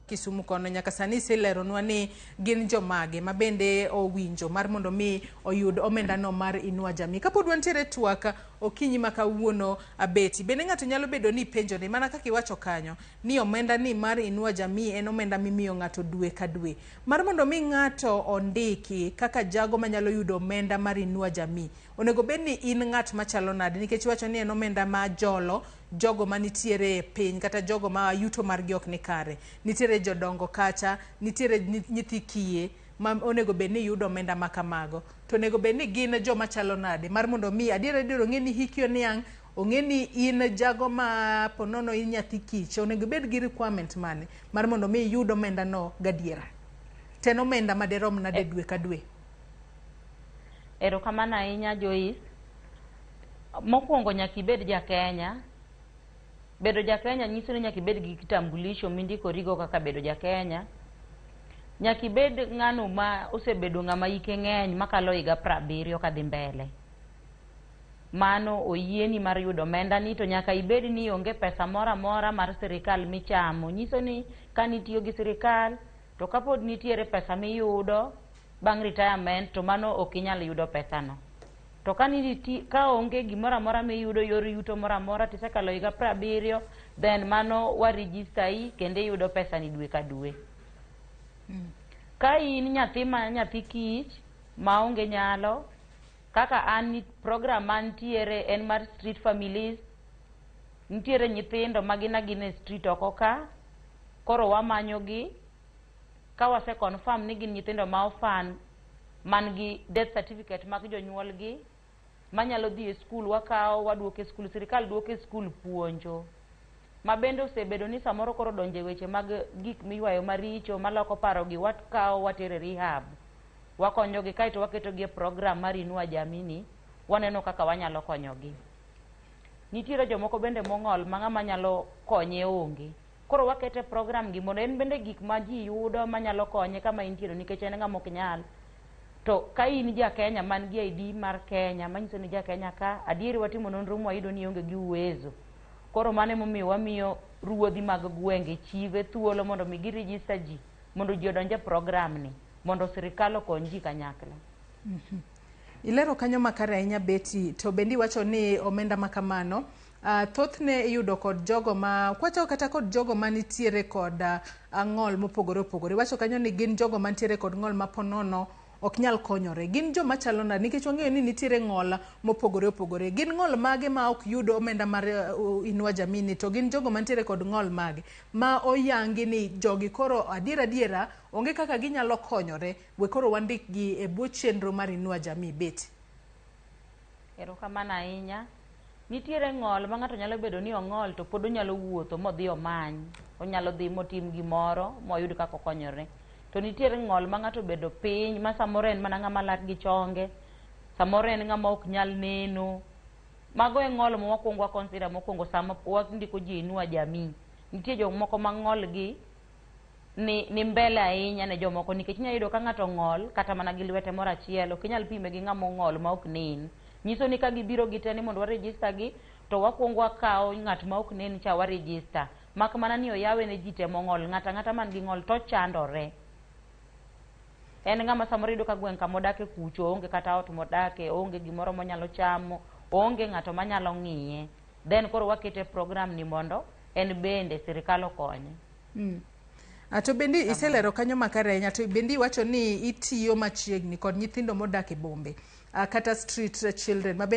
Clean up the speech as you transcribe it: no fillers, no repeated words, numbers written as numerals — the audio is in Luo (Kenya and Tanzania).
Kisumu kono. Nyaka sani iseleronwa ni gin jomage ma bende owinjo mar mondo mi oyud omenda no mar Inua Jamii. Kapod wantiere twak okinyi ma kawuono, abeti bende ng'ato nyalo bedo ni penjo ni mana kaka iwacho kanyo ni omenda ni mar Inua Jamii en omenda mimiyo ng'ato dwe ka dwe. Mar mondo mi ng'ato ondiki kaka jago manyalo yudo omenda mar Inua Jamii, onego bed ni in ng'at machalo nade? Nikech iwacho ni en omenda ma jolo jogo manitiere e piny kata jogo ma yuto margi ok ni kare. Nitiere jodongo kacha, nitiere nyithi kiye ma onego bed ni yudo omenda ma kamago. To onego bed ni gin joma chalo nade mar mondo mi adier adier ong'e ni hiki oniang', ong'e ni in jago ma ponono in nyathi kich, onego ibed gi requirement mane mar mondo mi iyud omenda no gadiera? To en omenda maderom nade dwe ka dwe? Erokamano ahinya, Joyce. Mokwongo nyaka ibed ja Kenya. Bedo ja Kenya nyiso ni nyaka ibed gi kitambulisho mindikorigo kaka bedo ja Kenya. Nyaka ibed ng'ano ma osebedo ng'ama hike ng'eny makalo higa 70 kadhi mbele. Mano oyieni mar yudo omenda ni to nyaka ibed ni onge pesa moro amora mar sirikal michamo. Nyiso ni kanitiyo gi sirikal to kapod nitiere pesa miyudo bang' retirement, to mano ok inyal yudo pesano. To ka niti, ka onge gimoro amora miyudo yor yuto moro amora, tisekalo higa 70, then mano wa register i kendo iyudo pesa ni dwe ka dwe. Ka in nyathi ma nyathi kich maonge nyalo kaka an ni program mantiere en mar street families. Nitiere nyithindo ma gin agina e street oko ka, koro wamanyogi ka wase confirm ni gin nyithindo ma orphan man gi death certificate mag jonyuolgi manyalo dhi e skul, wakawo waduoko e skul, sirikal duoko e skul puonjo. Ma bende osebedo ni samoro koro donjo e weche mag gik miywayo maricho maloko parogi, wakawo watero e rehab, wakonyogi, kaeto waketogi e program mar Inua Jamii ni waneno kaka wanyalo konyogi. Nitiere jomoko bende mong'ol ma ng'ama nyalo konye onge, koro wakete program gi mondo en bende gik ma ji yudo manyalo konye kama intiere, nikech en ng'ama ok nyal. To ka in ja Kenya man gi ID mar Kenya manyiso ni ja Kenya ka adieri, watimo nonro mwayudo ni ionge gi uwezo, koro mano emomiyo wamiyo ruodhi mag gwenge chiwe thuolo mondo mi gi register ji mondo ji odonj e program ni mondo sirikal okony ji kanyakla. Ilero kanyo makare ahinya, Betty, to bende iwacho ni omenda ma kamano thothne iyudo kod jogo ma kwachako kata kod jogo manitiere kod ng'ol mopogore opogore. Iwacho kanyo ni gin jogo mantiere kod ng'ol ma ponono ok nyal konyore. Gin joma chalo nade? Nikech wang'eyo ni nitiere ng'ol mopogore opogore. Gin ng'ol mage ma ok yud omenda mar Inua Jamii ni, to gin jogo mantiere kod ng'ol mage ma oyangi ni jogi koro adiera adiera onge kaka ginyalo konyore, we koro wandikgi e bwo chenro mar Inua Jamii, Betty? Erokamano ahinya. Nitiere ng'ol ma ng'ato nyalo bedo ni ong'ol to pod onyalo wuotho modhi omany, onyalo dhi motim gimoro moyud kaka okonyore. To nitiere ng'ol ma ng'ato obedo piny ma samoro en mana ng'ama lak gi chonge, samoro en ng'ama ok nyal neno. Mago e ng'ol ma wakwongo wa consider mokwongo sama wandiko ji e Inua Jamii. Nitie jomoko ma ng'ol gi ni mbele ahinya ne jomoko, nikech inyalo yudo ka ng'ato ong'ol kata mana gi lwete moro achiel, ok inyal pime gi ng'ama ong'ol ma ok nen. Nyiso ni ka gibiro gite ni mondo wa register gi, to wakwongo wakawo ng'at ma ok nen cha wa register, mak mana ni oyawe ne ji te mong'ol. Ng'ato ang'ata man gi ng'ol to chandore en ng'ama samoro iyudo ka gweng' kama odake kucho oonge kata ot modake, oonge gimoro monyalo chamo, oonge ng'ato manyalo ng'iye, then koro wakete program ni mondo en bende sirikal okonye. To bende iselero kanyo makare ahinya, to bende iwacho ni itiyo machiegni kod nyithindo modak e bombe kata street children ma bende